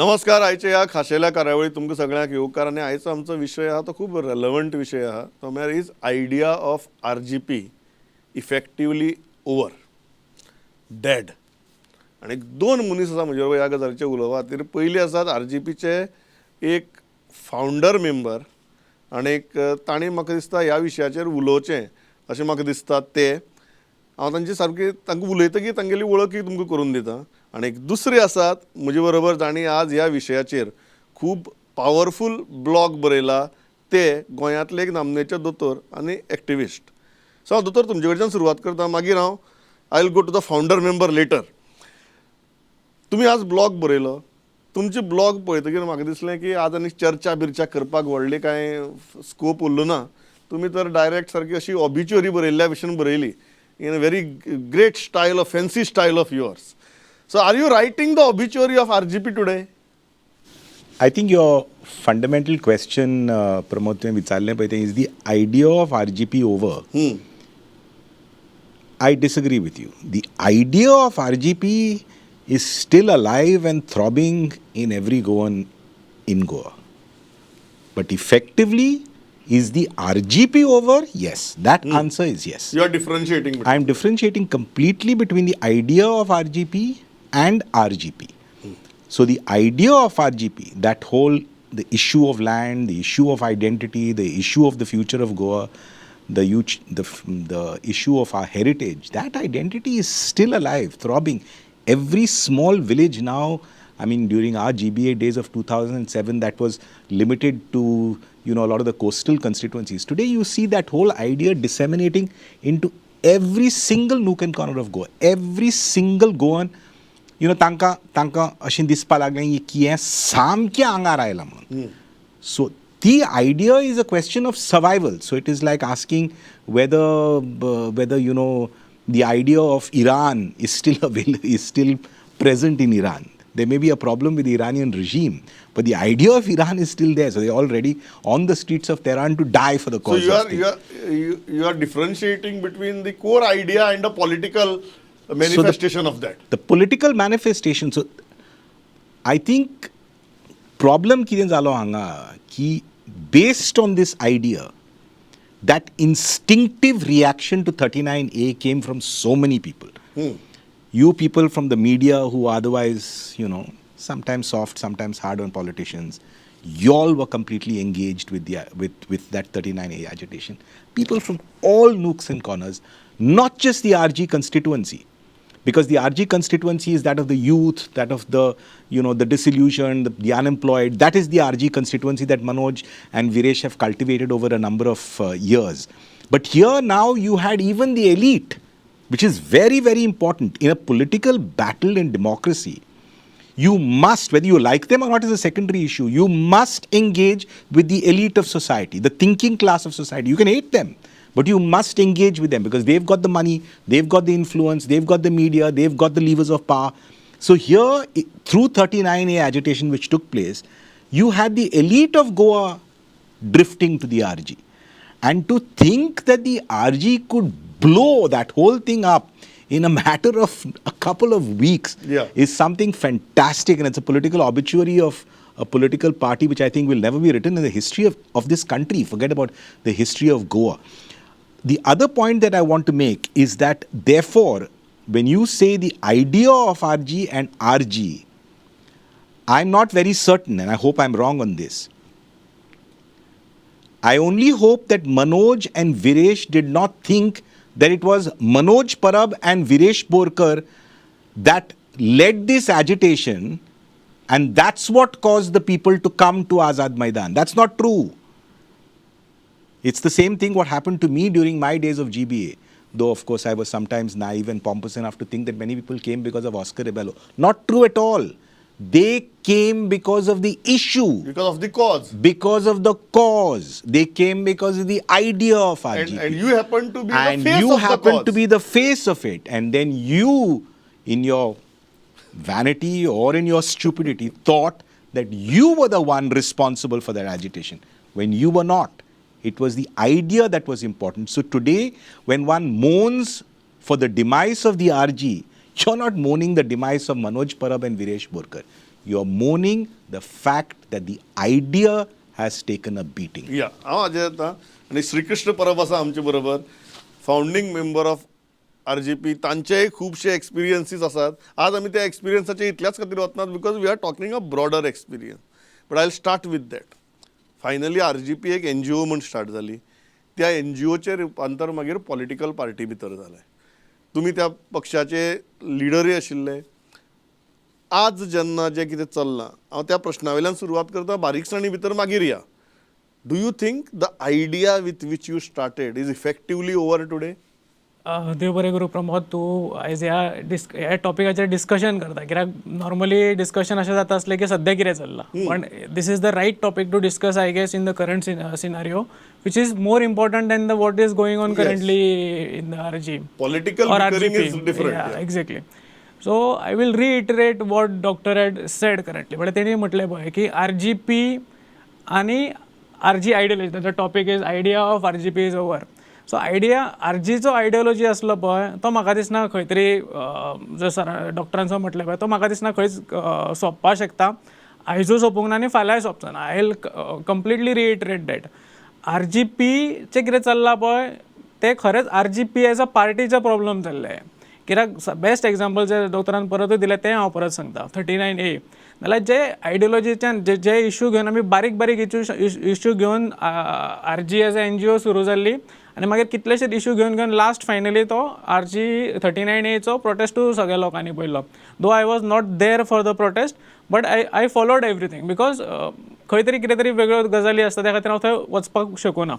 नमस्कार. आयच्या ह्या खाशेल्या कार्यावळीत तुमकां सगळ्यांक येवकार आनी आयचो आमचो विशय आहा तो खूब रेलवंट विशय आहा. तो म्हळ्यार, is idea of RGP effectively over, dead? आनी दोन मनीस आसा म्हजे बरोबर ह्या गजालीचेर उलोवपा खातीर. पयली आसात आरजीपीचे एक फावंडर मेंबर आनी तांणी म्हाका दिसता ह्या विशयाचेर उलोवचें अशें म्हाका दिसता. ते हांव तांची सारकी तांकां उलयतकीर तांगेली वळखी तुमकां करून दिता. आनी एक दुसरे आसात म्हजे बरोबर, जांणी आज ह्या विशयाचेर खूब पावरफूल ब्लॉग बरयला. ते गोंयांतले एक नामनेचे दोतोर आनी एक्टिविस्ट. सो हांव दोतोर तुमचे कडच्यान सुरवात करता, मागीर हांव I will go to the founder member later. तुमी आज ब्लॉग बरयलो. तुमचे ब्लॉग पळयतकीर म्हाका दिसलें की आज आनी चर्चा बिर्चा करपाक व्हडली कांय स्कोप उरलो ना. तुमी तर डायरेक्ट सारकी अशी ऑबिच्युअरी बरयल्ल्या भशेन बरयली, in a very great style of fancy style of yours. So are you writing the obituary of RGP today? I think your fundamental question, Pramod, तुवें विचारलें पळय तें, is the idea of RGP over? I disagree with you. The idea of RGP is still alive and throbbing in every Goan in Goa. But effectively, is the RGP over? Yes. That answer is yes. You are differentiating. I am differentiating completely between the idea of RGP and RGP. So the idea of RGP, that whole the issue of land, the issue of identity, the issue of the future of Goa, the huge, the issue of our heritage, that identity is still alive, throbbing. Every small village now, I mean, during our GBA days of 2007, that was limited to a lot of the coastal constituencies. Today, you see that whole idea disseminating into every single nook and corner of Goa. Every single Goan, तांकां अशें दिसपा लागलें की हें सामकें आंगार आयलां म्हणून. सो ती idea is a question of survival. So it is like asking whether the idea of Iran is still available, is still present in Iran. There may be a problem with the Iranian regime, but the idea of Iran is still there. So they're already on the streets of Tehran to die for the So cause you of are you are differentiating between the core idea and the political manifestation of that. The political manifestation. So I think problem कितें जालो हांगा की based on this idea, that instinctive reaction to 39A came from so many people. You people from the media who otherwise, sometimes soft, sometimes hard on politicians, y'all were completely engaged with that 39A agitation. People from all nooks and corners, not just the RG constituency, because the RG constituency is that of the youth, that of the disillusioned, the unemployed. That is the RG constituency that Manoj and Viresh have cultivated over a number of years. But here now you had even the elite, which is very, very important. In a political battle in democracy, you must, whether you like them or not is a secondary issue, you must engage with the elite of society, the thinking class of society. You can hate them, but you must engage with them because they've got the money, they've got the influence, they've got the media, they've got the levers of power. So here, through 39A agitation which took place, you had the elite of Goa drifting to the RG. And to think that the RG could blow that whole thing up in a matter of a couple of weeks is something fantastic. And it's a political obituary of a political party which I think will never be written in the history of this country. Forget about the history of Goa. The other point that I want to make is that, therefore, when you say the idea of RG and RG, I'm not very certain, and I hope I'm wrong on this. I only hope that Manoj and Viresh did not think that it was Manoj Parab and Viresh Borkar that led this agitation and that's what caused the people to come to Azad Maidan. That's not true. It's the same thing what happened to me during my days of GBA. Though, of course, I was sometimes naive and pompous enough to think that many people came because of Oscar Rebello. Not true at all. They came because of the issue. Because of the cause. Because of the cause. They came because of the idea of RGP. And you happen to be And the face you of the happen cause. To be the face of it. And then you, in your vanity or in your stupidity, thought that you were the one responsible for that agitation when you were not. It was the idea that was important. So today, when one mourns for the demise of the RG, you're not mourning the demise of Manoj Parab and Viresh Borkar. You are mourning the fact that the idea has taken a beating. या, हांव हाजेर येता आनी श्रीकृष्ण परब आसा आमचे बरोबर, फावंडींग member of RGP. तांचेय खुबशे एक्सपिरियन्सीस आसात. आज आमी त्या एक्सपिरियन्साचे इतल्याच खातीर वचनात because we are talking a broader experience, but I start with that. Finally RGP एक एनजीओ म्हूण स्टार्ट जाली. त्या एनजीओचें रुपांतर मागीर पॉलिटिकल पार्टी भितर जालें. तुमी त्या पक्षाचे लिडरूय आशिल्ले. आज जेन्ना जें कितें चल्लां, हांव त्या प्रश्ना वयल्यान सुरवात करता, बारीकसाणी भितर मागीर या. Do you think the idea with which you started is effectively over today? देव बरें करूं प्रमोद, तूं आयज ह्या टॉपिकाचेर डिस्कशन करता, कित्याक नॉर्मली डिस्कशन अशें जाता आसलें की सद्या कितें चल्लां, पण this is the right topic to discuss, I guess, in the current scenario, which is more important than the what is going on currently in the RG. Political or bickering RGP. is different. Yeah, exactly. So I will reiterate what doctor had said currently. But तेणी म्हटलें पळय की RGP आनी RG ideology, the topic is idea of RGP is over. So idea, आरजीचो ideology आसलो पळय, तो म्हाका दिसना खंय तरी, जर सर डॉक्टरान म्हटलें पळय, तो म्हाका दिसना खंयच सोंपपाक शकता. आयजूय सोंपूंक ना आनी फाल्यांय सोंपचो ना. I will completely reiterate that. आरजीपीचें कितें चल्लां पळय, ते खरेंच आरजीपी एज अ पार्टीचो प्रॉब्लम जाल्ले. कित्याक बेस्ट एग्जाम्पल जे दोतोरान परतूय दिलें तें हांव परत सांगता, 39A. नाल्यार जे आयडियोलॉजीच्यान जे इशू घेवन आमी बारीक बारीक इशू घेवन RG as a NGO सुरू जाल्ली आनी मागीर कितलेशेच इशू घेवन घेवन लास्ट फायनली तो आरजी 39Aचो प्रोटेस्टूय सगळ्या लोकांनी पळयलो. Though I was not there for the protest, but I followed everything because खंय तरी कितें तरी वेगळ्यो गजाली आसता, त्या खातीर हांव थंय वचपाक शकना.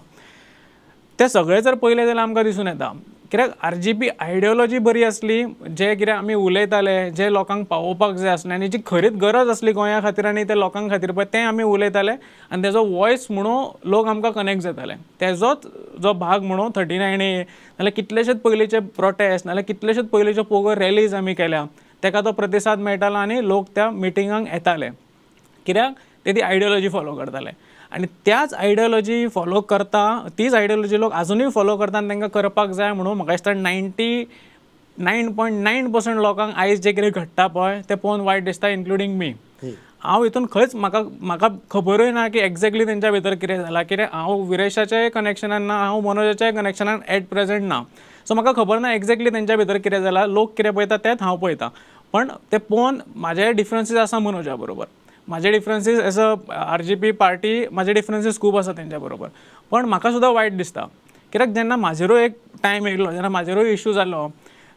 ते सगळें जर पळयलें जाल्यार आमकां दिसून येता, कित्याक आरजीपी आयडियोलॉजी बरी आसली, जे कितें आमी उलयताले, जे लोकांक पावोवपाक जाय आसलें आनी जी खरीच गरज आसली गोंया खातीर आनी ते लोकां खातीर पळय, तें आमी उलयताले आनी तेजो वॉयस म्हणून लोक आमकां कनेक्ट जाताले. तेजोच जो भाग म्हणून 39A, नाल्यार कितलेशेच पयलींचे प्रोटेस्ट, नाल्यार कितलेशेच पयलींच्यो पोगो रॅलीज आमी केल्या, तेका तो प्रतिसाद मेळटालो आनी लोक त्या मिटिंगांक येताले, कित्याक ते ती आयडियोलॉजी फॉलो करताले. आनी त्याच आयडियोलॉजी फॉलो करता, तीच आयडियोलॉजी लोक आजुनूय फॉलो करता आनी तांकां करपाक जाय म्हणून म्हाका दिसता 99.9% लोकांक आयज जें कितें घडटा पळय तें पळोवन वायट दिसता, इन्क्लुडींग मी. हांव हितून खंयच म्हाका खबरूय ना की एग्जॅक्टली तेंच्या भितर कितें जालां, कित्याक हांव विरेशाच्याय कनेक्शनान ना, हांव मनोजाच्याय कनेक्शनान एट प्रेझेंट ना. सो म्हाका खबर ना एग्जॅक्टली तेंच्या भितर कितें जालां. लोक कितें पळयता तेंच हांव पळयतां, पण तें पळोवन म्हाजे डिफरन्सीस आसा मनोजा बरोबर, म्हाजे differences as a RGP party, म्हाजे डिफरन्सीस खूब आसा तेंच्या बरोबर. पण म्हाका सुद्दां वायट दिसता, कित्याक जेन्ना म्हाजेरूय एक टायम येयलो, जेन्ना म्हाजेरूय इशू जालो,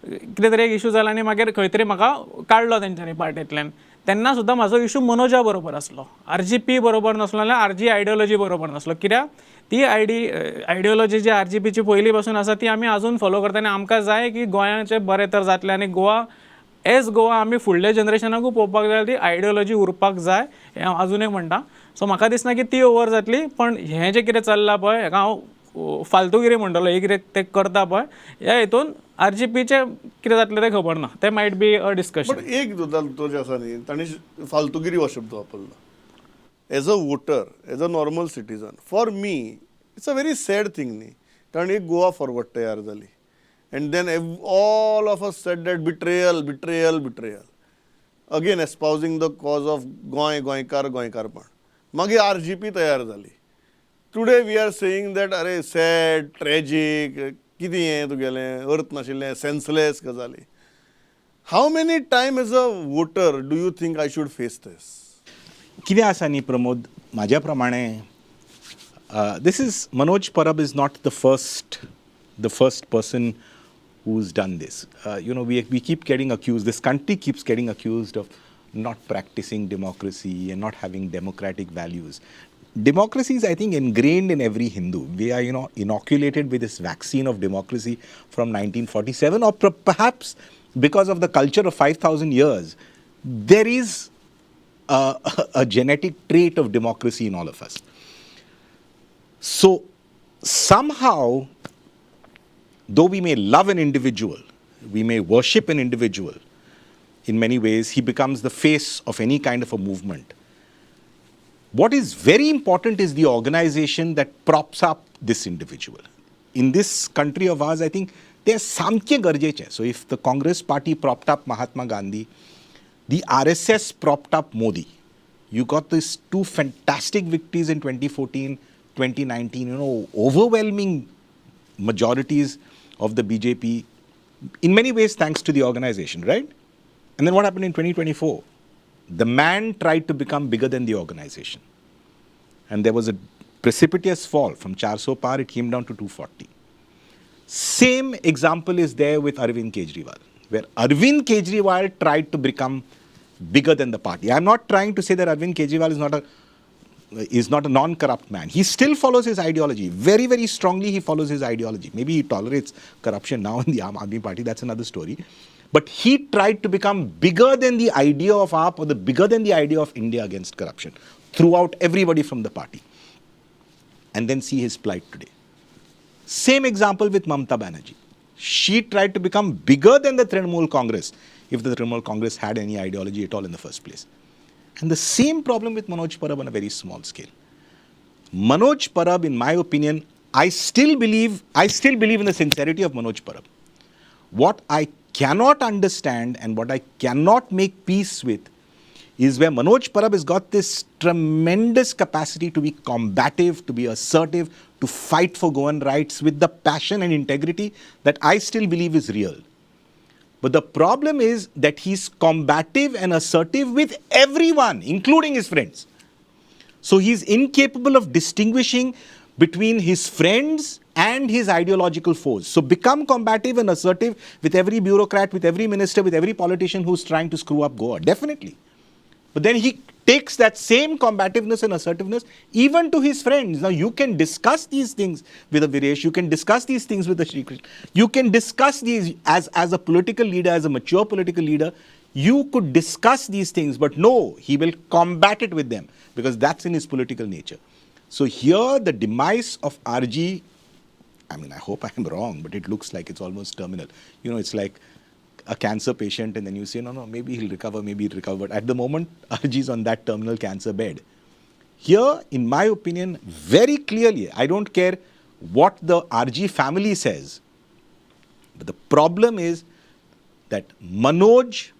कितें तरी एक इशू जालो आनी मागीर खंय तरी म्हाका काडलो तेंच्यांनी पार्टींतल्यान, तेन्ना सुद्दां म्हाजो इशू मनोजा बरोबर आसलो, आरजीपी बरोबर नासलो नाल्यार आरजी आयडियोलॉजी बरोबर नासलो. कित्याक ती आयडियोलॉजी जी आरजीपीची पयलीं पासून आसा ती आमी आजून फॉलो करता आनी आमकां जाय की गोंयाचें बरें तर जातलें आनी गोवा एज गोवा आमी फुडल्या जनरेशनाकूय पळोवपाक जाय, ती आयडियोलॉजी उरपाक जाय, हें हांव आजुनूय म्हणटा. सो म्हाका दिसना की ती ओवर जातली, पण हें जें कितें चल्लां पळय, हेका हांव फालतूगिरी म्हणटलो. हे कितें ते करता पळय, ह्या हितून आरजीपीचें कितें जातलें तें खबर ना. तें might be a discussion. But एक गजाल तो जे आसा न्ही, तांणी फालतुगिरी हो शब्द वापरला. As a voter, as a normal citizen, for me it's a very sad thing न्ही, कारण एक गोवा फॉरवर्ड तयार जाली and then all of us said that betrayal, betrayal, betrayal, again espousing the cause of Goa, गोंयकार, गोंयकारपण. मागीर RGP तयार जाली. Today we are saying that अरे, सॅड, ट्रेजीक, कितें हें तुगेलें, अर्थ नाशिल्लें, सेन्सलेस गजाली. How many time as a voter do you think I should face this? कितें आसा न्ही प्रमोद, म्हाज्या प्रमाणे this is Manoj Parab is not the first person who's done this. We keep getting accused, this country keeps getting accused of not practicing democracy and not having democratic values. Democracy is, I think, ingrained in every Hindu. We are inoculated with this vaccine of democracy from 1947, or perhaps because of the culture of 5,000 years, there is a genetic trait of democracy in all of us. So, somehow, though we may love an individual, we may worship an individual, in many ways, he becomes the face of any kind of a movement. What is very important is the organization that props up this individual. In this country of ours, I think ते सामकें गरजेचें. So if the Congress party propped up Mahatma Gandhi, The RSS propped up Modi. You got these two fantastic victories in 2014, 2019, overwhelming majorities of the BJP, in many ways thanks to the organization, right? And then what happened in 2024? The man tried to become bigger than the organization. And there was a precipitous fall from 400 par, it came down to 240. Same example is there with Arvind Kejriwal, where Arvind Kejriwal tried to become bigger than the party. I'm not trying to say that Arvind Kejriwal is not a non-corrupt man. He still follows his ideology. Very, very strongly he follows his ideology. Maybe he tolerates corruption now in the Aam Aadmi Party. That's another story. But he tried to become bigger than the idea of AAP or the bigger than the idea of India against corruption. Threw out everybody from the party. And then see his plight today. Same example with Mamta Banerjee. She tried to become bigger than the Trinamool Congress, if the Trinamool Congress had any ideology at all in the first place. And the same problem with Manoj Parab on a very small scale. Manoj Parab, in my opinion, I still believe in the sincerity of Manoj Parab. What I cannot understand and what I cannot make peace with is where Manoj Parab has got this tremendous capacity to be combative, to be assertive, to fight for Goan rights with the passion and integrity that I still believe is real. But the problem is that he's combative and assertive with everyone, including his friends. So he's incapable of distinguishing between his friends and his ideological foes. So become combative and assertive with every bureaucrat, with every minister, with every politician who's trying to screw up Goa. Definitely. But then he takes that same combativeness and assertiveness even to his friends. Now, you can discuss these things with a Viresh, you can discuss these things with a Shri Krishna. You can discuss these as a political leader, as a mature political leader. You could discuss these things, but no, he will combat it with them because that's in his political nature. So here, the demise of RG, I mean, I hope I am wrong, but it looks like it's almost terminal. It's like a cancer patient, and then you say, No, maybe he'll recover, maybe he'll recover." But at the moment, RG is on that terminal cancer bed. Here, in my opinion, very clearly, I don't care what the RG family says, but the problem is that Manoj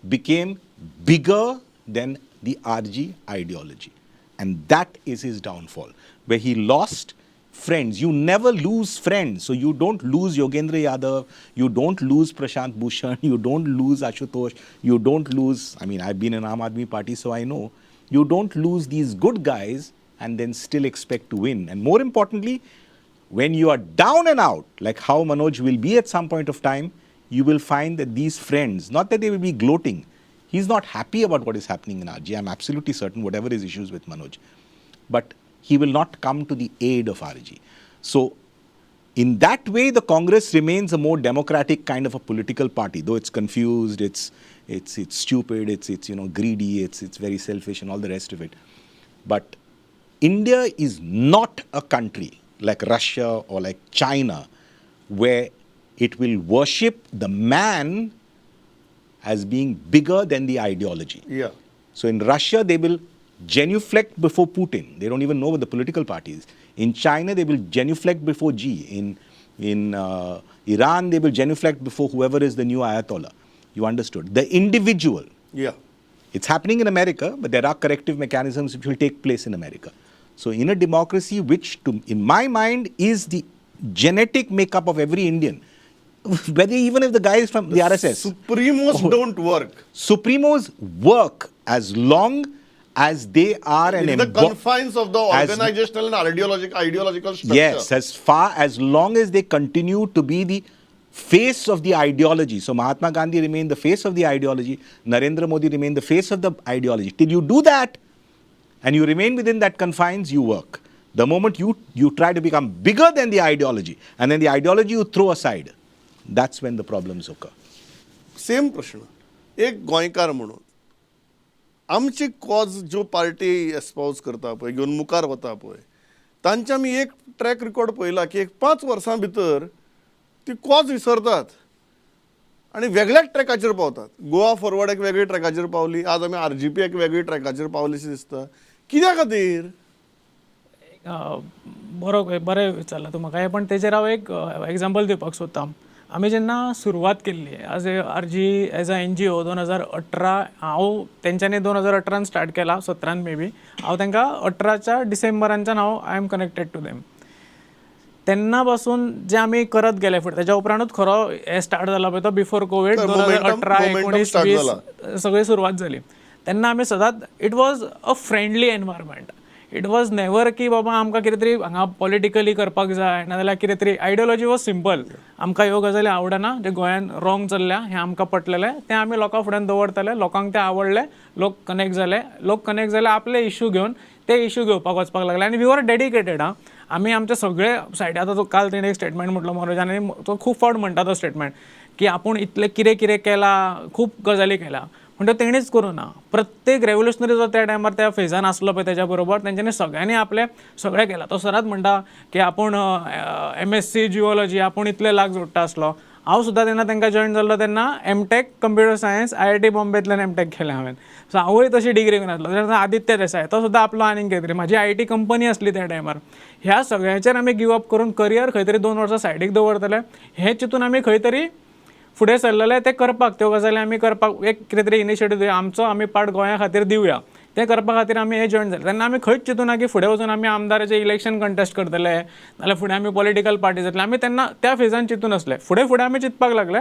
became bigger than the RG ideology. And that is his downfall, where he lost friends. You never lose friends. So you don't lose Yogendra Yadav, you don't lose Prashant Bhushan, you don't lose Ashutosh, you don't lose, I mean, I've been in Aam Aadmi Party, so I know. You don't lose these good guys and then still expect to win. And more importantly, when you are down and out, like how Manoj will be at some point of time, you will find that these friends, not that they will be gloating, he's not happy about what is happening in RG. I'm absolutely certain, whatever his issues with Manoj. But he will not come to the aid of RG. So, in that way, the Congress remains a more democratic kind of a political party, though it's confused, it's stupid, it's greedy, it's very selfish and all the rest of it. But India is not a country like Russia or like China, where it will worship the man as being bigger than the ideology. So in Russia, they will genuflect before Putin. They don't even know what the political party is. In China, they will genuflect before Xi. In Iran, they will genuflect before whoever is the new Ayatollah. You understood? The individual. It's happening in America, but there are corrective mechanisms which will take place in America. So in a democracy, which in my mind is the genetic makeup of every Indian, whether even if the guy is from the RSS. Supremos don't work. Supremos work as long as they are an In the confines of the organizational and ideological structure. Yes, as long as they continue to be the face of the ideology. So Mahatma Gandhi remained the face of the ideology, Narendra Modi remained the face of the ideology. Till you do that and you remain within that confines, you work. The moment you try to become bigger than the ideology and then the ideology you throw aside, that's when the problems occur. Same प्रश्न एक गोंयकार म्हणून, आमची cause ज्यो party एस्पाउज करता पळय, घेवन मुखार वता पळय, तांचे आमी एक ट्रॅक रिकॉर्ड पळयला की एक 5 वर्सां भितर ती कॉज विसरतात आनी वेगळ्याच ट्रॅकाचेर पावतात. गोवा फॉरवर्ड एक वेगळी ट्रॅकाचेर पावली, आज आमी आरजीपी एक वेगळी ट्रॅकाचेर पावली अशें दिसता. कित्या खातीर? बरो, बरें विचारलां तूं म्हाका हें, पण तेजेर हांव एक एग्जाम्पल दिवपाक सोदतां. आमी जेन्ना सुरवात केल्ली as a RG, as a NGO, 2018, हांव तेंच्यांनी 2018न स्टार्ट केला, 17न मे बी. हांव तांकां 18च्या डिसेंबरानच्यान हांव, I am connected to them. तेन्ना पासून जे आमी करत गेले फुडें, तेज्या उपरांतूच खरो हे स्टार्ट जाला पळय तो बिफोर कोवीड, 2018, momentum 19, start 20 सगळी सुरवात जाली. तेन्ना आमी सदांच, it was a friendly environment. It was never की बाबा आमकां कितें तरी हांगा पॉलिटिकली करपाक जाय, नाजाल्यार कितें तरी. Ideology was simple. आमकां ह्यो गजाली आवडना, जे गोंयान रॉंग चल्ल्या हें आमकां पटलेलें, तें आमी लोकां फुड्यान दवरताले. लोकांक तें आवडलें, लोक कनेक्ट जाले. लोक कनेक्ट जाले, आपले इशू घेवन ते इशू घेवपाक वचपाक लागले आनी we were dedicated. आं, आमी आमचे सगळे सायडी, आतां तो काल तेणें एक स्टेटमेंट म्हटलो मनोजान आनी तो खूब फावट म्हणटा तो स्टेटमेंट की आपूण इतलें कितें कितें केलां, खूब गजाली केल्या. म्हणटा तेणीच करूं ना, प्रत्येक रेवोल्युशनरी जो त्या टायमार त्या फेजान आसलो पळय तेज्या बरोबर, तेंच्यांनी सगळ्यांनी आपलें सगळें केलां. तो सदांच म्हणटा की आपूण एमएससी जिओलॉजी, आपूण इतले लाख जोडटा आसलो. हांव सुद्दां तेन्ना तांकां जॉयन जाल्लो तेन्ना एमटेक कंप्युटर सायन्स, आयआयटी बॉम्बेंतल्यान एमटेक केलें हांवें. सो हांवूय तशी डिग्री घेवन आसलो. तेन्ना आदित्य देसाय, तो सुद्दां आपलो आनीक कितें तरी, म्हाजी IT company आसली त्या टायमार. ह्या सगळ्यांचेर आमी गिव अप करून करियर खंय तरी 2 वर्सां सायडीक दवरतले हें चिंतून आमी खंय तरी फुडें सरलेले. तें करपाक, त्यो गजाली आमी करपाक, एक कितें तरी इनिशिएटीव दिवया आमचो, आमी पार्ट गोंया खातीर दिवया, तें करपा खातीर आमी हे जॉयन जाले. तेन्ना आमी खंयच चिंतूना की फुडें वचून आमी आमदाराचें इलेक्शन कंटेस्ट करतले, नाल्यार फुडें आमी पॉलिटिकल पार्टी जातले. आमी तेन्ना त्या फेजान चिंतून आसले. फुडें फुडें आमी चिंतपाक लागले,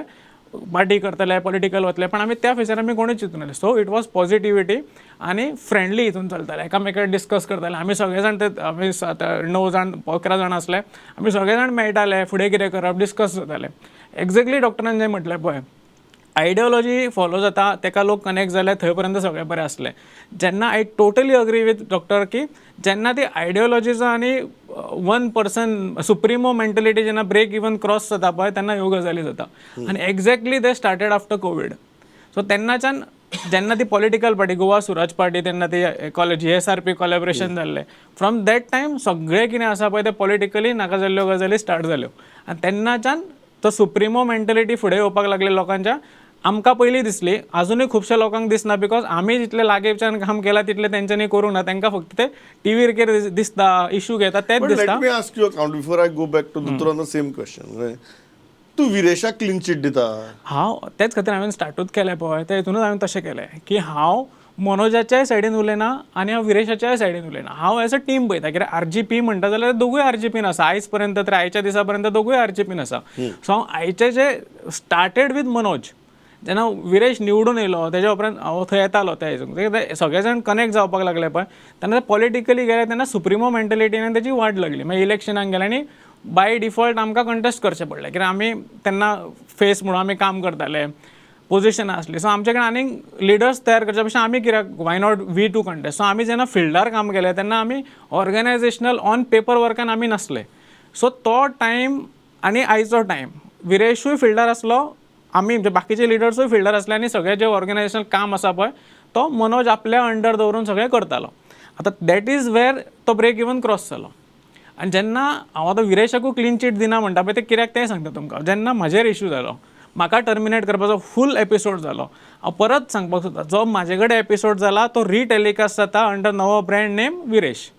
पार्टी करतले, पॉलिटिकल वतले, पण आमी त्या फेजार आमी कोणूच चिंतून नासले. सो it was positivity आनी फ्रेंडली हितून चलताले. एकामेकाक डिस्कस करताले आमी सगळे जाण. ते आमी सात णव जाण, 11 जाण आसले. आमी सगळे जाण मेळटाले, फुडें कितें करप डिस्कस जाताले. एक्झॅक्टली डॉक्टरान जें म्हटलें पळय, आयडियोलॉजी फॉलो जाता, तेका लोक कनेक्ट जाले, थंय पर्यंत सगळें बरें आसलें. जेन्ना, I totally agree with doctor की जेन्ना ती आयडियोलॉजीचो आनी वन पर्सन सुप्रिमो मेंटलिटी जेन्ना ब्रेक इवन क्रॉस जाता पळय, तेन्ना ह्यो गजाली जाता. आनी exactly they started after Covid. So तेन्नाच्यान जेन्ना ती पॉलिटिकल पार्टी, गोवा सुराज पार्टी, तेन्ना ती कॉलेज जीएसआरपी कॉलेबरेशन जाल्लें, फ्रॉम that time सगळें कितें आसा पळय तें पॉलिटिकली नाका जाल्ल्यो गजाली स्टार्ट जाल्यो आनी तेन्नाच्यान तो सुप्रिमो मेंटलिटी फुडें येवपाक लागली लोकांच्या. आमकां पयलीं दिसली, आजुनूय खुबश्या लोकांक दिसना, because आमी जितले लागींच्यान काम केलां तितलें तेंच्यांनी करूंक ना. तांकां फक्त ते टिवीर कितें दिसता, इशू घेता तेच But दिसता. let me ask you a count before I go back to Dutra on the same question. तूं विरेशाक क्लीन चिट दिता? हांव तेच खातीर हांवें स्टार्टूच केलें पळय, ते हितूनच हांवें तशें केलें की हांव मनोजाच्याय सायडीन उलयना आनी हांव विरेशाच्याय सायडीन उलयना. हांव एज अ टीम पळयता. कित्याक आरजीपी म्हणटा जाल्यार दोगूय आरजीपीन आसा आयज पर्यंत तर, आयच्या दिसा पर्यंत दोगूय आरजीपीन आसा. सो हांव आयचे जे स्टार्टेड विथ मनोज, जेन्ना विरेश निवडून येयलो तेज्या उपरांत हांव थंय येतालो त्या हितून ते सगळे जाण कनेक्ट जावपाक लागले पळय, तेन्ना पॉलिटिकली गेले तेन्ना सुप्रिमो मेंटलिटीन तेजी वाट लागली. मागीर इलेक्शनाक गेले आनी बाय डिफॉल्ट आमकां कंटेस्ट करचें पडलें, कित्याक आमी तेन्ना फेस म्हणून आमी काम करताले, पोजिशनां आसली. सो आमचे कडेन आनीक लिडर्स तयार करच्या पेक्षा आमी कित्याक, why not we to contest? So आमी जेन्ना फिल्डार काम केलें तेन्ना आमी ऑर्गनायझेशनल ऑन पेपर वर्कान आमी नासले. सो तो टायम आनी आयचो टायम, विरेशूय फिल्डार आसलो, आमी म्हणजे बाकीचे लिडर्सूय फिल्डार आसले आनी सगळें जें ऑर्गनायझेशनल काम आसा पळय, तो मनोज आपल्या अंडर दवरून सगळें करतालो. आतां that is where तो ब्रेक इवन क्रॉस जालो. आनी जेन्ना हांव आतां विरेशाकूय क्लीन चीट दिना म्हणटा पळय, तें कित्याक तें सांगता तुमकां. जेन्ना म्हाजेर इशू जालो, म्हाका टर्मिनेट करपाचो फूल एपिसोड जालो, हांव परत सांगपाक सोदता, जो म्हाजे कडेन एपिसोड जाला तो रिटेलिकास्ट जाता अंडर नवो ब्रँड नेम विरेश.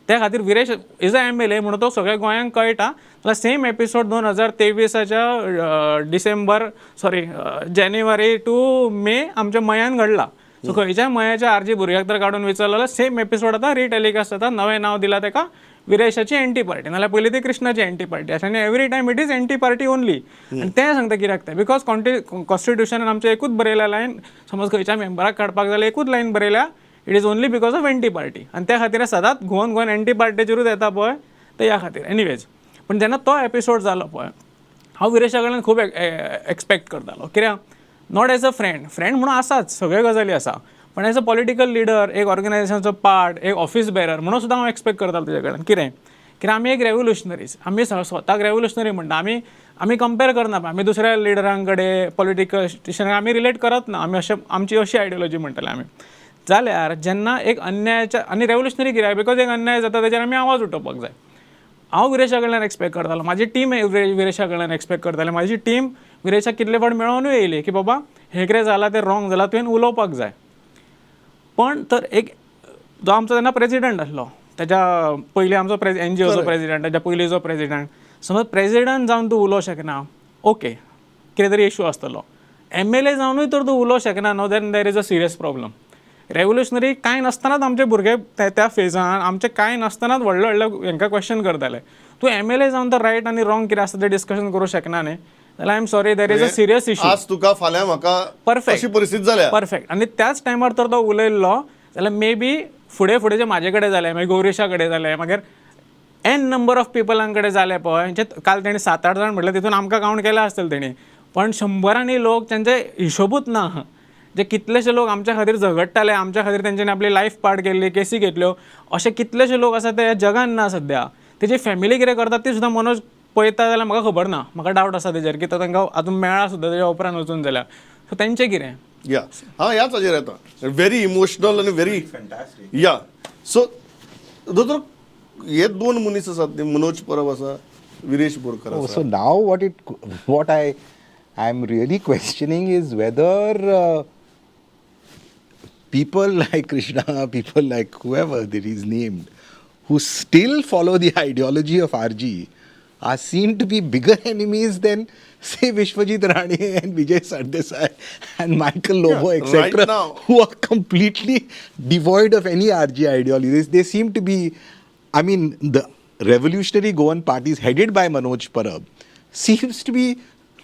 त्या खातीर विरेश is a MLA म्हणून तो सगळ्या गोंयांक कळटा. जाल्यार सेम एपिसोड 2023च्या डिसेंबर, सॉरी, जानेवारी टू मे आमच्या मयान घडला. सो खंयच्याय मयाच्या आरजी भुरग्याक तर काडून विचारलो जाल्यार सेम एपिसोड आतां रिटेलिकास्ट जाता. नवें नांव दिलां तेका, विरेशाची एंटी पार्टी, नाल्यार पयलीं ती कृष्णाची एंटी पार्टी आसा. आनी every time it is anti party only. आनी तें सांगता कित्याक तें, because कॉन्स्टिट्युशनान आमचें एकूच बरयल्या लायन, समज खंयच्या मेंबराक काडपाक जाल्यार एकूच लायन बरयल्या, it is only because of anti party. आनी त्या खातीर सदांच घुंवन घुंवन एंटी पार्टीचेरूच येता पळय ते, ह्या खातीर. एनिवेज, पूण जेन्ना तो एपिसोड जालो पळय, हांव विरेशा कडल्यान खूब एक्सपेक्ट करतालो. कित्याक, not as a friend, friend म्हणून आसाच, सगळ्यो गजाली आसा, पण एज अ पॉलिटिकल लिडर, एक ऑर्गनायझेशनाचो पार्ट, एक ऑफिस बेरर म्हणून सुद्दां हांव एक्सपेक्ट करतालो तुज्या कडल्यान. कितें कित्याक आमी एक रेवोल्युशनरीज, आमी स्वताक रेवोल्युशनरी म्हणटा. आमी आमी कंपेर करना, आमी दुसऱ्या लिडरां कडेन, पॉलिटिकल आमी रिलेट करत ना. आमी अशें, आमची अशी आयडियोलॉजी म्हणटले आमी. जाल्यार जेन्ना एक अन्यायाच्या, आनी रेवोल्युशनरी कित्याक? Because एक अन्याय जाता तेजेर आमी आवाज उठोवपाक जाय. हांव विरेशा कडल्यान एक्सपेक्ट करतालो, म्हाजी टीम विरेशा कडल्यान एक्सपेक्ट करताले. म्हाजी टीम विरेशाक कितले फावट मेळोनूय येयली की बाबा, हें कितें जालां तें रॉंग जालां, तुवें उलोवपाक जाय. पण तर एक जो आमचो तेन्ना प्रेजिडंट आसलो, तेज्या पयलीं आमचो एनजीओचो प्रेजिडंट, तेज्या पयलींचो प्रेजिडंट, समज प्रेजिडंट जावन तूं उलोवंक शकना. ओके, कितें तरी इशू आसतलो. एमएलए जावनूय तर तूं उलोवंक शकना न्हू, then there is a serious problem. Revolutionary कांय नासतनाच आमचे भुरगे त्या फेजान आमचे कांय नासतनाच व्हडले व्हडले हेंकां क्वेश्चन करताले. तूं एमएलए जावन तर रायट आनी रॉंग कितें आसा तें डिस्कशन करूंक शकना न्ही जाल्यार, I am sorry, there is a serious issue. आज तुका, फाल्यां म्हाका. परफेक्ट. अशी परिस्थिती जाल्या. परफेक्ट. आनी त्याच टायमार तर तो उलयल्लो जाल्यार मे बी फुडें फुडें जे म्हाजे कडेन जालें, मागीर गौरेशा कडेन जालें, मागीर एन नंबर ऑफ पिपलां कडेन जालें पळय, जे काल तेणी सात आठ जाण म्हटलें, तितून आमकां कावंट केला आसतलें तेणी, पण शंबरांनी लोक तांचे हिशोबूच ना, जे कितलेशे लोक आमच्या खातीर झगडटाले, आमच्या खातीर तेंच्यांनी आपली लायफ पाड केल्ली, केसी घेतल्यो, अशे कितलेशे लोक आसा ते ह्या जगान ना सद्या. तेजी फॅमिली कितें करता ती सुद्दां मनोज पळयता जाल्यार म्हाका खबर ना. म्हाका डावट आसा तेजेर की तो तांकां आजून मेळ्ळा सुद्दां तेज्या उपरांत वचून जाल्यार. सो तेंचें कितें? या, हा, ह्याच हाजेर येता. व्हेरी इमोशनल आनी व्हेरी या. सो दोतोर, हे दोन मनीस आसात ते, मनोज परब आसा, विरेश बोरकर आसा. So now what I am really questioning is whether people like Krishna, people like whoever that is named, who still follow the ideology of RG, are seen to be bigger enemies than, say, Vishwajit Rane and Vijay Sardesai and Michael Lobo, Yeah, etc., right now. Who are completely devoid of any RG ideology. They seem to be, I mean, the Revolutionary Goan parties headed by Manoj Parab seems to be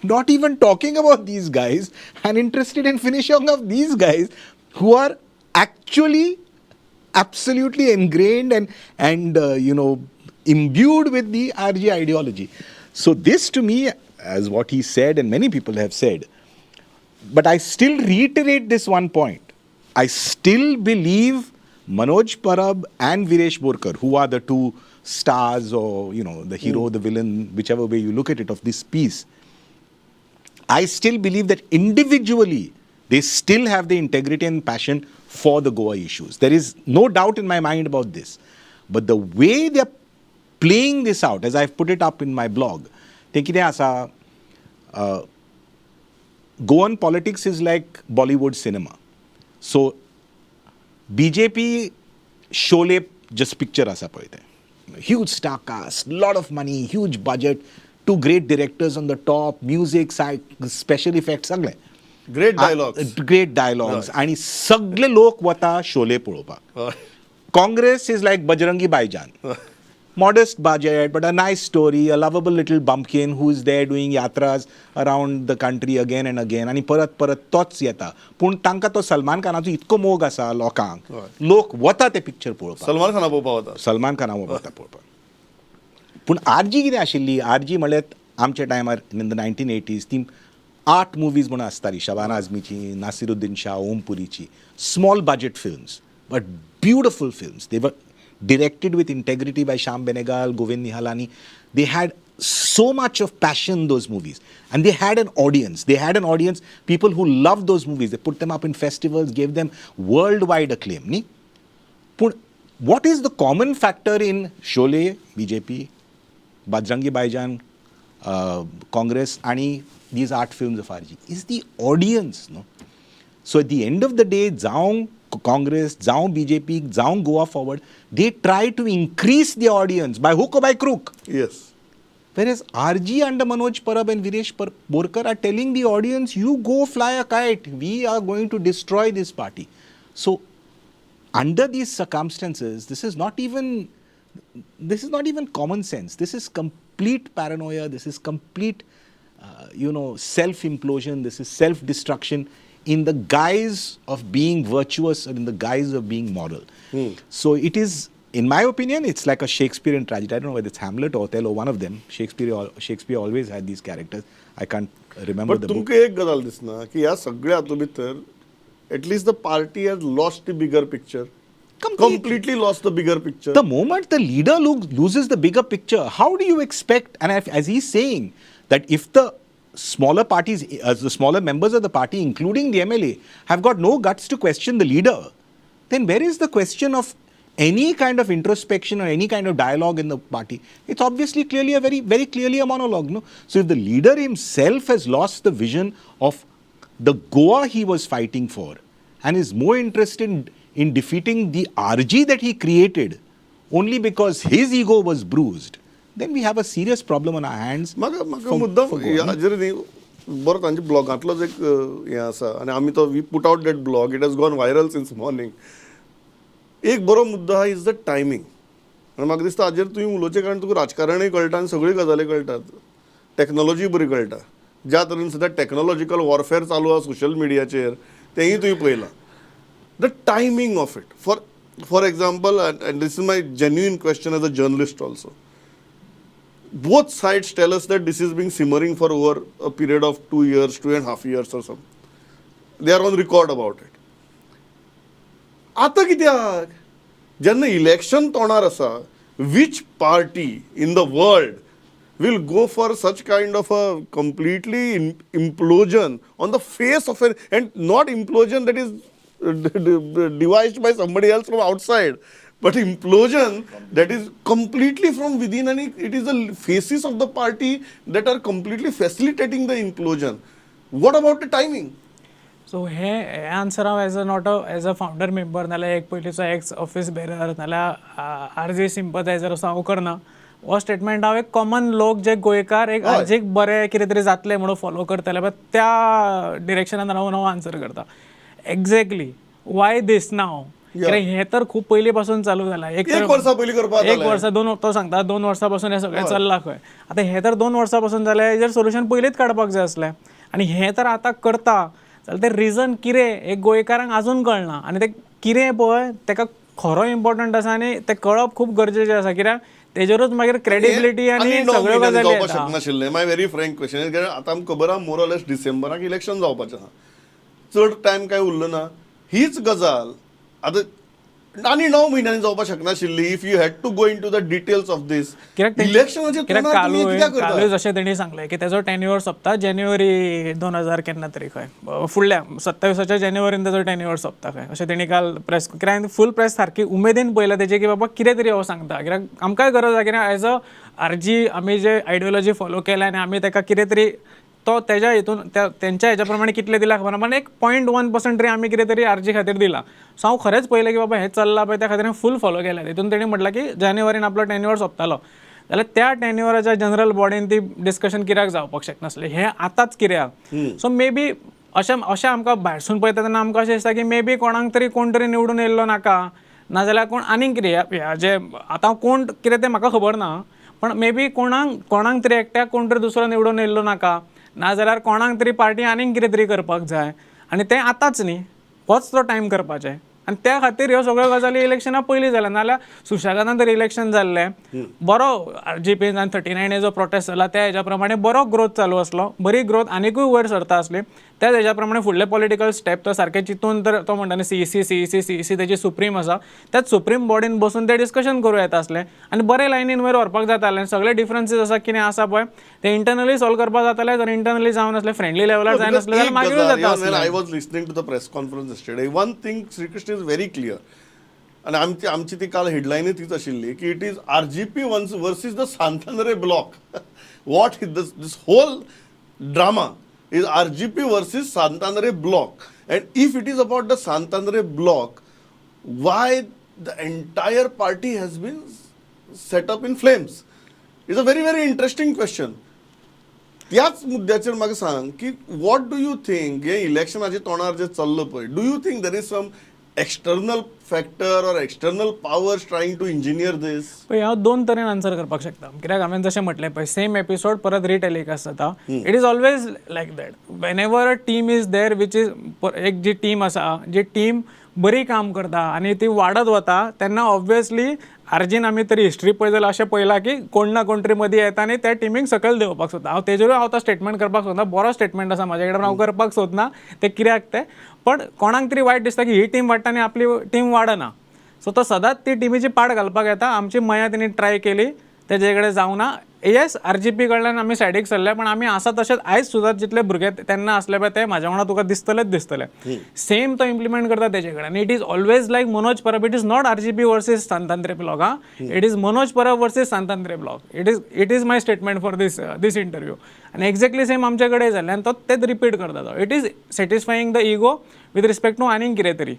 not even talking about these guys and interested in finishing off these guys who are actually absolutely ingrained and imbued with the RG ideology. So this to me, as what he said and many people have said, but I still reiterate this one point. I still believe Manoj Parab and Viresh Borkar, who are the two stars or, the hero, the villain, whichever way you look at it, of this piece, I still believe that individually they still have the integrity and passion for the Goa issues. There is no doubt in my mind about this. But the way they're playing this out, as I've put it up in my blog, ते कितें आसा, Goan politics is like Bollywood cinema. So BJP Sholay just picture आसा पळय तें. Huge star cast, lot of money, huge budget, two great directors on the top, music, special effects, सगळे. Great dialogues. Great dialogues. आणि सगळे लोक वता शोले पळोवपाक. Congress is like Bajrangi Bhaijaan. Modest budget, but a nice story, a lovable little bumpkin who is there doing yatras around the country again and again. आणि परत परत तोच येता, पूण तांकां तो सलमान खानाचो इतको मोग आसा लोकांक, लोक वता ते पिक्चर पळोवपाक. सलमान खाना पळोवपाक वता. सलमान खाना वता पळोवपाक. पूण आरजी कितें आशिल्ली? आरजी म्हळ्यार आमच्या टायमार इन the 1980s ती आर्ट मुवीज म्हणून आसताली, Shabana आझमीची, Nasiruddin Shah, Om पुरीची, small budget films but beautiful films. They were directed with integrity by Shyam Benegal, Govind Nihalani. They had so much of passion, those movies. And they had an audience. They had an audience, people who loved those movies. They put them up in festivals, gave them worldwide acclaim. न्ही? पूण what is the common factor in Sholay, BJP, Bajrangi Bhaijaan, Congress, आणि these art films of RG? Is the audience, no? So at the end of the day, जावं Congress, जावं BJP, जावं Goa Forward, they try to increase the audience by hook or by crook. Yes. Whereas RG under Manoj Parab and Viresh Borkar are telling the audience, you go fly a kite, we are going to destroy this party. So under these circumstances, this is not even common sense. This is complete paranoia. This is complete, self-implosion. This is self-destruction in the guise of being virtuous or in the guise of being moral. So it is, in my opinion, it's like a Shakespearean tragedy. I don't know whether it's Hamlet or Othello, one of them. Shakespeare always had these characters. I can't remember but the book. तुमकां एक गजाल दिसना की ह्या सगळ्या हातूंत भितर at least the party has lost the bigger picture? Completely. Completely lost the bigger picture. The moment the leader loses the bigger picture, how do you expect, and if, as he's saying, that if the smaller parties, the smaller members of the party, including the MLA, have got no guts to question the leader, then where is the question of any kind of introspection or any kind of dialogue in the party? It's obviously clearly a very, very clearly a monologue. No? So if the leader himself has lost the vision of the Goa he was fighting for and is more interested in defeating the RG that he created only because his ego was bruised, then we have a serious problem on our hands. म्हाका म्हाका मुद्दाम हाजेर न्ही बरो तांच्या ब्लॉगांतलोच एक हें आसा आनी आमी तो we put out that blog, it has gone viral since morning. एक बरो मुद्दो आहा, is the timing. आनी म्हाका दिसता हाजेर तुवें उलोवचें, कारण तुका राजकारणूय कळटा आनी सगळ्यो गजाली कळटात, टॅक्नोलॉजी बरी कळटा. ज्या तरेन सद्या टॅक्नोलॉजिकल वॉरफेअर चालू आहा सोशल मिडियाचेर, तेंय तुवें पळयलां. The timing of it, for example, and this is my genuine question as a journalist also, both sides tell us that this is being simmering for over a period of 2 years, 2.5 years or something. They are on record about it. आतां कित्याक जेन्ना election तोंडार आसा, which party in the world will go for such kind of a completely implosion on the face of an, and not implosion that is devised by somebody else from outside, but implosion that is completely from within, and it is the faces of the party that are completely facilitating the implosion? What about the timing? So hey hey answer हांव as a not a as a founder member, नाल्यार एक पयलींचो x office bearer, नाल्यार RG सिंपथायझर असो हांव करना. हो statement हांव एक कॉमन लोक जे गोंयकार एक आरजीक बरें कितें तरी जातलें म्हणून फॉलो करतले पळय, त्या डिरेक्शनान रावन हांव आन्सर करता. एक्झॅक्टली वाय दीस नाव? कित्याक हें तर खूब पयलीं पासून चालू जालां. एक वर्सा पयलीं करपाक एक वर्सा दोन, तो सांगता 2 वर्सां पासून हें सगळें चल्लां खंय. आतां हें तर 2 वर्सां पासून जालें, हेजेर सोल्युशन पयलींच काडपाक जाय आसलें. आनी हें तर आतां करता जाल्यार तें रिजन कितें हें गोंयकारांक आजून कळना. आनी तें कितें पळय तेका खरो इम्पॉर्टंट आसा आनी तें कळप खूब गरजेचें आसा, कित्याक तेजेरूच मागीर क्रेडिबिलिटी आनी णव सगळ्यो म्हयन्यांनी गजाली जावपाक येता. शकनाशिल्लें? My very frank question, कारण आतां आमकां खबर आहा, मोर लेस डिसेंबराक इलेक्शन जावपाचें आहा, चड टायम काय उरलो ना. हीच गजाल आतां आनी 9 म्हयन्यांनी जावपाक शकनाशिल्ली, if you had to go into the details of this? कित्याक इलेक्शनाचे कित्याक तोंडार तुमी कालूय कित्याक करता? कालूय जशें तेणी सांगलें की तेजो टेन्युअर सोंपता जानेवारी 2000 केन्ना तरी खंय, फुडल्या 27च्या जानेवारीन तेजो टेन्युअर सोंपता खंय, अशें तेणी काल प्रेस, कित्याक हांवें फूल प्रेस सारकी उमेदीन पळयला तेजी की बाबा कितें तरी हो सांगता, कित्याक आमकांय गरज आसा. कित्याक एज अ आरजी आमी जे आयडियोलॉजी फॉलो केल्या आनी आमी तेका कितें तरी तो तेज्या हितून त्या तेंच्या हेज्या प्रमाणे कितलें दिलां खबर ना, पण एक 0.1% तरी आमी कितें तरी आरजी खातीर दिलां. सो हांव खरेंच पळयलें की बाबा हें चल्लां पळय, त्या खातीर हांवें फूल फॉलो केलें. तितून तेणी म्हटलां की जानेवारीन आपलो टेन्युअर सोंपतालो, जाल्यार त्या टेन्युअराच्या जनरल बॉडीन ती डिस्कशन कित्याक जावपाक शकनासलें? हें आतांच कित्याक? सो मे बी अशें अशें आमकां भायरसून पळयता तेन्ना आमकां अशें दिसता की मे बी कोणाक तरी कोण तरी निवडून येयल्लो नाका, नाजाल्यार कोण आनीक कितें ह्या जे आतां कोण कितें तें म्हाका खबर ना, पण मे बी कोणाक कोणाक तरी एकट्याक कोण तरी दुसरो निवडून येयल्लो नाका, नाजाल्यार कोणाक तरी पार्टी आनीक कितें तरी करपाक जाय आनी तें आतांच न्ही, होच तो टायम करपाचें. आनी त्या खातीर ह्यो सगळ्यो गजाली इलेक्शना पयलीं जाल्या. नाल्यार सुशेगादान तर इलेक्शन जाल्लें, बरो आरजीपीन आनी 39 जो प्रोटेस्ट जाला त्या हेज्या प्रमाणे बरो ग्रोथ चालू आसलो, बरी ग्रोथ आनिकूय वयर सरता आसली. त्याच हेज्या प्रमाणे फुडले पॉलिटिकल स्टेप तो सारके चिंतून, तर तो म्हणटा न्ही सीईसी सीईसी सीईसी तेजी सुप्रीम आसा, त्याच सुप्रीम बॉडीन बसून ते डिस्कशन करूं येता आसलें आनी बरे लायनीन वयर व्हरपाक जातालें. सगळे डिफरन्सीस आसा कितें आसा पळय ते इंटरनली सॉल्व करपाक जाताले. जर इंटरनली जावन आसले, फ्रेंडली लेवलार जायनासले जाल्यार मागीरूय जाता आसलें. I was listening to the press conference yesterday. One thing, Shri Krishna, is very clear. आणि आमची आमची ती काल हेडलायनय तीच आशिल्ली की it is RGP ones versus the Santo Andre bloc. What is this? This whole drama is RGP versus Sant Andre bloc, and if it is about the Sant Andre bloc, why the entire party has been set up in flames is a very, very interesting question. त्याच मुद्द्याचेर म्हाका सांग की what do you think, हे इलेक्शनाचे तोंडार जे चल्लो पळय, do you think there is some external factor or external powers trying to engineer this? पळय, हांव दोन तरेन आन्सर करपाक शकता, कित्याक हांवें जशें म्हटलें पळय, सेम एपिसोड परत रिटेलिकास्ट जाता. It is always like that whenever a team is there which is, एक जी टीम आसा, जी टीम बरी काम करता आनी ती वाडत वता, तेन्ना ऑब्वियसली आरजीन आमी तरी हिस्ट्री पळय जाल्यार अशें पळयलां की कोण ना कोण तरी मदीं येता आनी त्या टिमीक सकयल देंवोवपाक सोदता. हांव तेजेरूय हांव तो स्टेटमेंट करपाक सोदना. बरो स्टेटमेंट आसा म्हाजे कडेन, पण हांव करपाक सोदना तें कित्याक तें. पण कोणाक तरी वायट दिसता की ही टीम वाडटा आनी आपली टीम वाडना, सो तो सदांच ती टिमीची पाड घालपाक येता. आमची मया तेणी ट्राय केली, तेजे कडेन जावना. येस, आरजीपी कडल्यान आमी सायडीक सरले, पण आमी आसा तशेंच. आयज सुद्दां जितले भुरगे तेन्ना आसले पळय, ते म्हाज्या वांगडा तुका दिसतलेच दिसतले. सेम तो इम्प्लिमेंट करता तेजे कडेन. आनी it is always like Manoj Parab. It is not RGP versus Sant Andre bloc. Ah, it is Manoj Parab versus Sant Andre bloc. It is my statement for this interview. आनी exactly same आमचे कडेन जाल्लें आनी तो तेच repeat करता तो. It is satisfying the ego with respect to आनीक कितें तरी.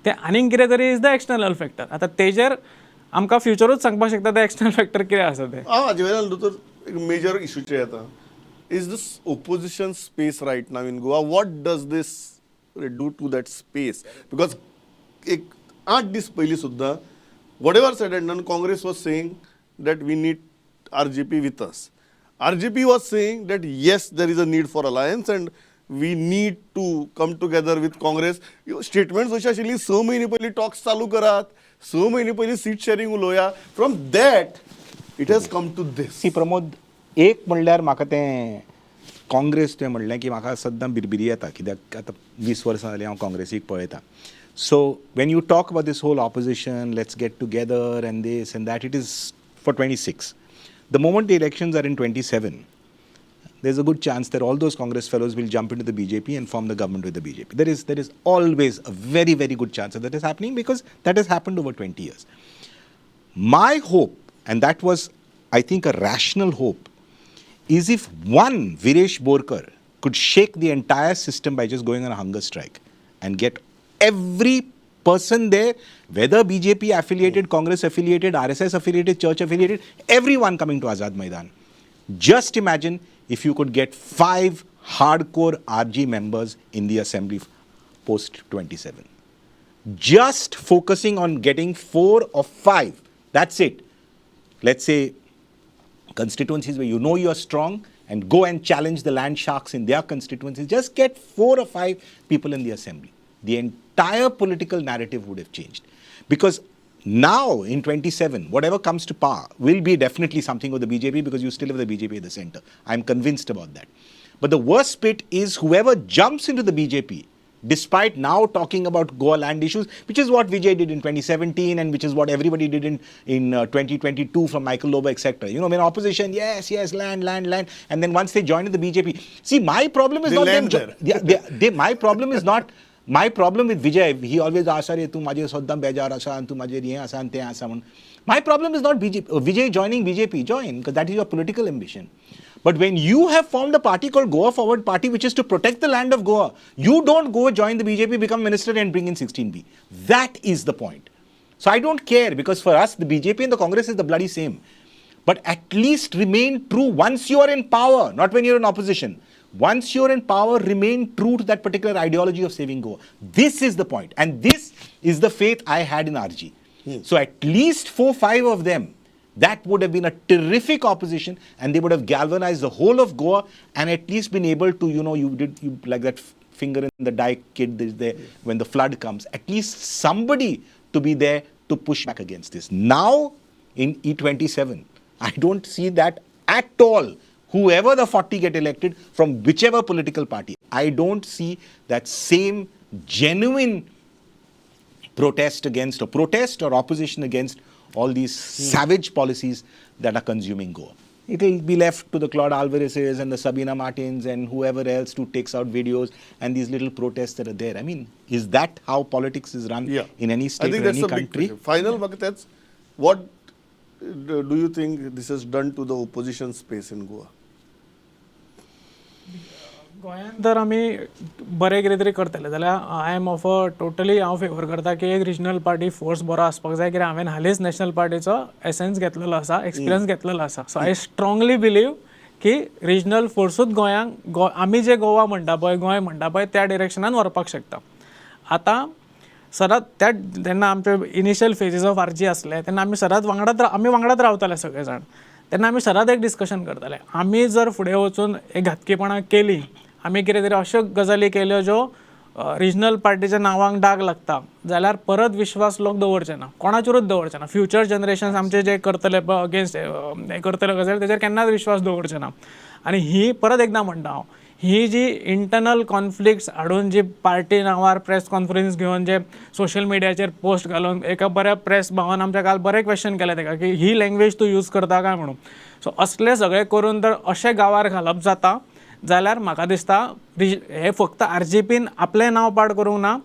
ते आनीक कितें तरी is the external factor. आतां तेजेर आमकां फ्युचरूच सांगपाक शकता ते एक्सटर्नल फॅक्टर कितें आसा ते. हांव हाजे वयल्यान दोतोर एक मेजर इशूचेर येता. Is this opposition space right now in Goa, what does this do to that space? Because एक 8 दीस पयलीं सुद्दां, whatever said and done, Congress was saying that we need RGP with us. RGP was saying that yes, there is a need for alliance and we need to come together with Congress. Statements अशी आशिल्ली, 6 म्हयने पयलीं tox चालू करात, 6 म्हयने पयलीं seat sharing उलोवया. From that it has come to this. See Pramod, एक म्हणल्यार म्हाका तें काँग्रेस तुवें म्हणलें की म्हाका सद्दां बिरबिरी येता, कित्याक आतां 20 वर्सां जालीं हांव काँग्रेसीक पळयता. So when you talk about this whole opposition, let's get together and this and that, it is for 26. The moment the elections are in 27, there's a good chance that all those Congress fellows will jump into the BJP and form the government with the BJP. There is always a very, very good chance of that is happening because that has happened over 20 years. My hope, and that was, I think, a rational hope, is if one Viresh Borkar could shake the entire system by just going on a hunger strike and get every person there, whether BJP affiliated, Congress affiliated, RSS affiliated, church affiliated, everyone coming to Azad Maidan. Just imagine if you could get five hardcore RG members in the assembly post 27. Just focusing on getting four or five, that's it. Let's say constituencies where you know you're strong and go and challenge the land sharks in their constituencies. Just get four or five people in the assembly. The entire political narrative would have changed. Because now in 27, whatever comes to power will be definitely something of the BJP because you still have the BJP at the center. I'm convinced about that. But the worst bit is whoever jumps into the BJP, despite now talking about Goa land issues, which is what Vijay did in 2017 and which is what everybody did in 2022 from Michael Lobo, etc. When opposition, yes, land, land, land. And then once they joined the BJP. See, my problem is They not them. Land there. My problem is not, my problem with Vijay, he always asks, "अरे तूं म्हाजेर सद्दां बेजार आसा आनी तूं म्हाजेर हें आसा आनी तें आसा" म्हणून. My problem is not BJP, Vijay joining BJP, join, because that is your political ambition. But when you have formed a party called Goa Forward Party, which is to protect the land of Goa, you don't go join the BJP, become minister and bring in 16B. That is the point. So I don't care, because for us, the BJP and the Congress is the bloody same. But at least remain true once you are in power, not when you're in opposition. Once you're in power, remain true to that particular ideology of saving Goa. This is the point. And this is the faith I had in RG. So at least four, five of them, that would have been a terrific opposition and they would have galvanized the whole of Goa and at least been able to, you did you like that finger in the dike kid is there when the flood comes, at least somebody to be there to push back against this. Now in E27, I don't see that at all. Whoever the 40 get elected from whichever political party, I don't see that same genuine protest against or protest or opposition against all these savage policies that are consuming Goa. It will be left to the Claude Alvarezes and the Sabina Martins and whoever else who takes out videos and these little protests that are there. I mean, is that how politics is run in any I state think or that's any a big country? Question. Final म्हाका तेच, what do you think this has done to the opposition space in Goa? गोंयांत जर आमी बरें कितें तरी करतले जाल्यार I am of a totally, हांव फेवर करता की एक रिजनल पार्टी फोर्स बरो आसपाक जाय, कित्याक हांवें हालींच नॅशनल पार्टीचो एसन्स घेतलेलो आसा, एक्सपिरियन्स घेतलेलो आसा. सो I strongly believe की रिजनल फोर्सूच गोंयांक गो आमी जे गोवा म्हणटा पळय, गोंय म्हणटा पळय, त्या डिरेक्शनान व्हरपाक शकता. आतां सदांच त्या जेन्ना आमचे इनिशियल फेजीस ऑफ आरजी आसले तेन्ना आमी सदांच वांगडाच, आमी वांगडाच रावताले सगळे जाण. तेन्ना आमी सदांच एक डिस्कशन करताले, आमी जर फुडें वचून एक घातकीपणां केलीं, आमी कितें तरी अश्यो गजाली केल्यो ज्यो रिजनल पार्टीच्या नांवांक डाग लागता जाल्यार परत विश्वास लोक दवरचे ना, कोणाचेरूच दवरचे ना. फ्युचर जनरेशन्स आमचे जे करतले पळय अगेन्स्ट हे करतले गजाली, तेजेर केन्नाच विश्वास दवरचे ना. आनी ही परत एकदां म्हणटा हांव, ही जी इंटरनल कॉन्फ्लिक्ट्स हाडून जी पार्टी नांवार प्रेस कॉन्फरन्स घेवन, जे सोशल मिडियाचेर पोस्ट घालून, एका बऱ्या प्रेस भावान आमच्या काल बरें क्वेश्चन केलें तेका की ही लँग्वेज तूं यूज करता काय म्हणून. सो असलें सगळें करून जर अशें गांवार घालप जाता जाल्यार म्हाका दिसता हे फक्त आरजीपीन आपलें नांव पाड करूंक ना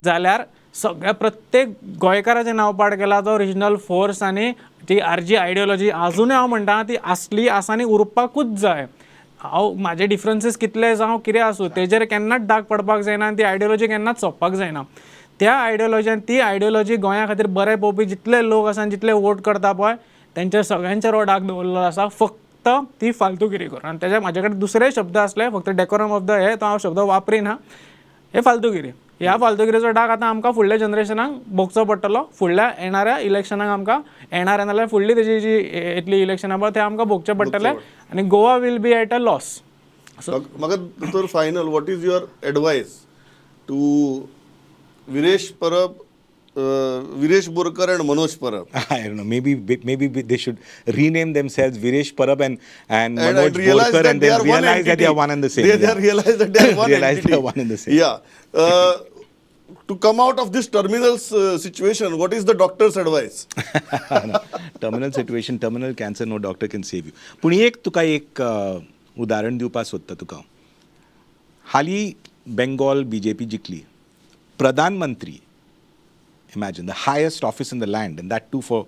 जाल्यार सगळ्या प्रत्येक गोंयकाराचें नांव पाड केलां. तो रिजनल फोर्स आनी ती आरजी आयडियोलॉजी आजुनूय हांव म्हणटा ती आसली, आसा आनी उरपाकूच जाय. हांव म्हाजे डिफरन्सीस कितले जावं, कितें आसूं, तेजेर केन्नाच डाग पडपाक जायना आनी ती आयडियोलॉजी केन्नाच सोंपपाक जायना. त्या आयडियोलॉजी, ती आयडियोलॉजी गोंया खातीर बरें पळोवपी जितले लोक आसा आनी जितले वोट करता पळय, तेंच्या सगळ्यांचेर हो डाग दवरलेलो आसा, फक्त ती फालतूगिरी करून. आनी तेज्या म्हाजे कडेन दुसरे शब्द आसले, फक्त डेकोरम ऑफ the हे तो हांव शब्द वापरिना. हे फालतूगिरी, ह्या फालतूगिरीचो डाग आतां आमकां फुडल्या जनरेशनाक भोगचो पडटलो. फुडल्या येणाऱ्या इलेक्शनाक आमकां, येणाऱ्या नाल्यार फुडली तेजी जी येतली इलेक्शनां पळय, ते आमकां भोगचे पडटले आनी Goa will be at a loss. म्हाका दोतोर, final, what is your advice to Viresh Parab, Viresh Borkar and Manoj Parab? I don't know. Maybe they should rename themselves Viresh Parab and Manoj And realize Borkar that and they then are one realize that they are entity. One and the same. They realize that they are one Realize entity. They are one and the same. Yeah. To come out of this terminal situation, what is the doctor's advice? No. Terminal situation, terminal cancer, no doctor can save you. पूण एक तुका एक उदाहरण दिवपाक सोदता तुका हांव. हालीं बेंगॉल बीजेपी जिखली. प्रधानमंत्री, imagine, the highest office in the land, and that too for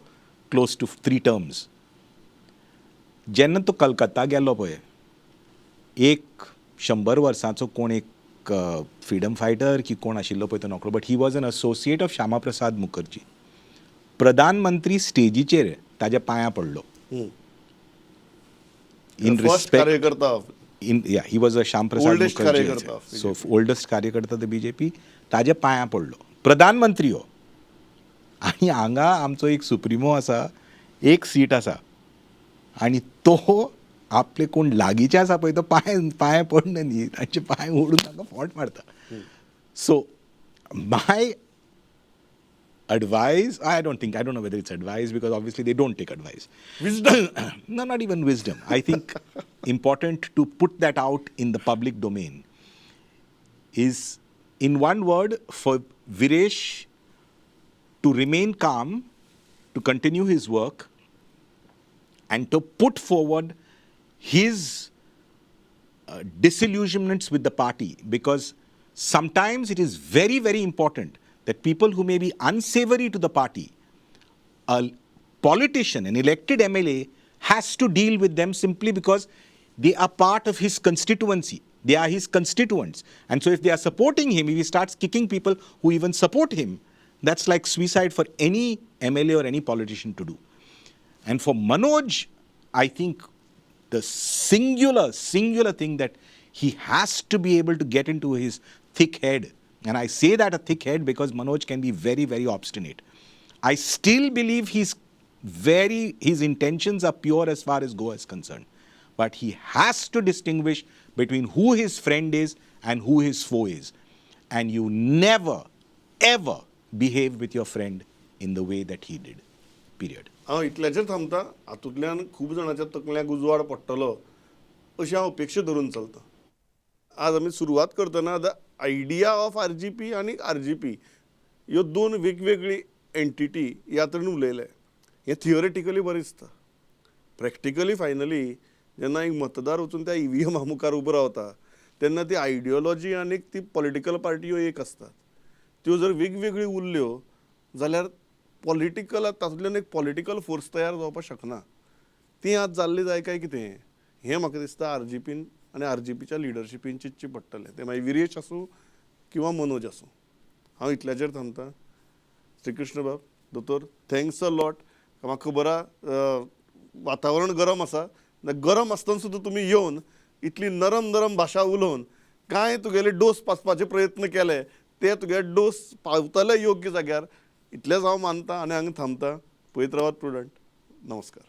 close to three terms. जेन्ना तो कलकत्ता गेलो पळय, एक 100 वर्सांचो कोण एक फ्रिडम फायटर की कोण आशिल्लो पळय तो नकळो, but he was an associate of Shyama Prasad Mukherjee. प्रधानमंत्री स्टेजीचेर ताज्या पांयां पडलो इन First respect कार्यकर्ता of in, yeah, he was a Shyam Prasad Oldest Mukherjee. कार्यकर्ता of so oldest कार्यकर्ता the BJP. ताज्या पांयां पडलो प्रधानमंत्री हो. आनी हांगा आमचो एक सुप्रिमो आसा, एक सीट आसा आनी तो आपले कोण लागींचे आसा पळय तो पांय पांय पडना न्ही, तांचे पांय ओडून तांकां फोट मारता. So my advice, I don't think, I don't know whether it's advice, because obviously they don't take advice. Wisdom. No, not even wisdom. I think important to put that out in the public domain is, in one word, for Viresh to remain calm, to continue his work, and to put forward his disillusionments with the party, because sometimes it is very, very important that people who may be unsavory to the party, a politician, an elected MLA, has to deal with them simply because they are part of his constituency. They are his constituents. And so if they are supporting him, if he starts kicking people who even support him, that's like suicide for any MLA or any politician to do. And for Manoj, I think the singular, singular thing that he has to be able to get into his thick head, and I say that a thick head because Manoj can be very, very obstinate. I still believe his intentions are pure as far as Goa is concerned. But he has to distinguish between who his friend is and who his foe is. And you never, ever behave with your friend in the way that he did. Period. हांव इतल्याचेर थांबता. हातूंतल्यान खूब जाणांच्या तकल्यांक उजवाड पडटलो अशी हांव अपेक्षा धरून चलता. आज आमी सुरवात करतना the idea of RGP आनी आरजीपी ह्यो दोन वेगवेगळी एंटिटी ह्या तरेन उलयले. हें थियोरेटिकली बरें दिसता. प्रॅक्टिकली फायनली जेन्ना एक मतदार वचून त्या ईव्हीएमा मुखार उबो रावता तेन्ना ती आयडियोलॉजी आनी ती पॉलिटिकल पार्टी ह्यो एक आसतात. त्यो जर वेगवेगळ्यो उरल्यो जाल्यार पॉलिटिकल, तातूंतल्यान एक पॉलिटिकल फोर्स तयार जावपाक शकना. ती आज जाल्ली जाय काय कितें हें म्हाका दिसता आरजीपीन आनी आरजीपीच्या लिडरशिपीन चिंतचें पडटलें. तें मागीर विरेश आसूं किंवा मनोज आसूं. हांव इतल्याचेर थांबता. श्रीकृष्ण बाब, दोतोर, thanks a lot. म्हाका खबर आहा वातावरण गरम आसा. गरम आसतना सुद्दां तुमी येवन इतली नरम नरम भाशा उलोवन कांय तुगेले डोस पाचपाचे प्रयत्न केले, ते तुगे डोस पावतले योग्य जाग्यार इतलेंच हांव मानता आनी हांगा थांबता. पळयत रावात प्रुडंट. नमस्कार.